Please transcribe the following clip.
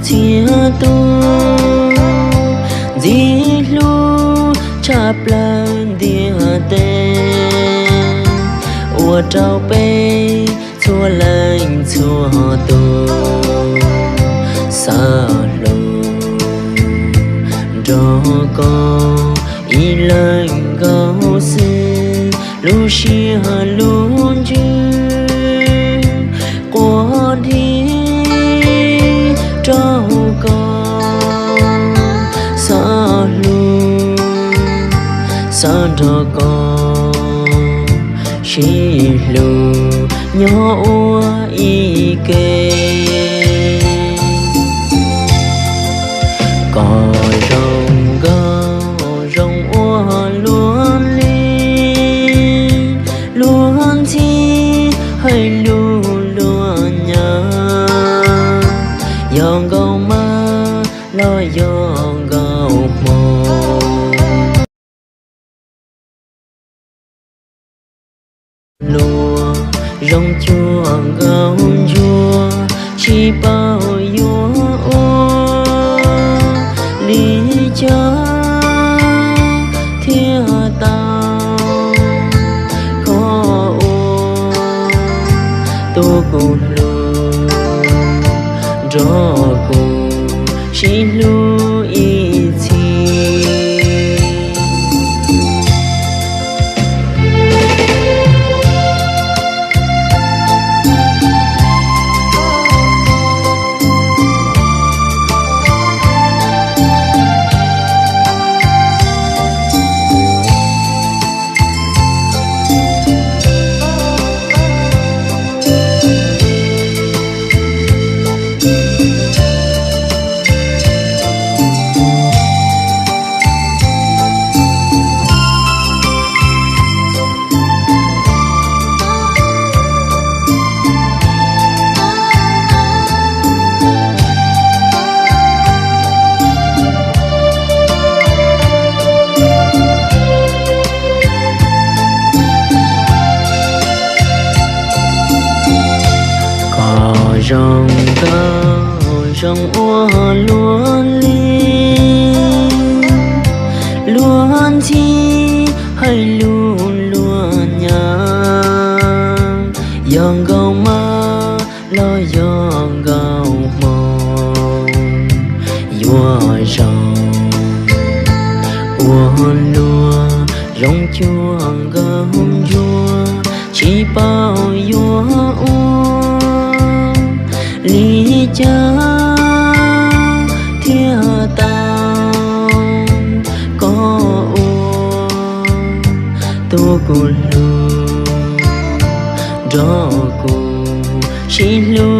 Txhiaj tus ntxim hlub tshaj plaws ntiaj teb, ua rau peb txhua leej txhua tus xav hlub nrog koj ib leeg nkaus xwb. Lub siab lub ntsws quaj dhi rau koj, xav hlub xav nrog koj sib hlub nyob ua ib ke. Koj zoo nkauj zoo ua luaj li, luag ntxhi hais lus luag nyav, yog nkauj mab los yog nkauj hmoo. Luag zoo cuag nkauj ntsuag, tsis paub yuav ua li cas thiaj tau koj ua tus kuv hlub, nrog kuv sib hlub ib txhis. Koj zoo nkauj zoo ua luaj li, luag ntxhi hais lus luag nyav, yog nkauj mab los yog nkauj hmoo. Yuav zoo ua luaj zoo cuag nkauj ntsuag, tsis paub yuav ua li cas thiaj tau koj ua tus kuv hlub, nrog kuv sib hlub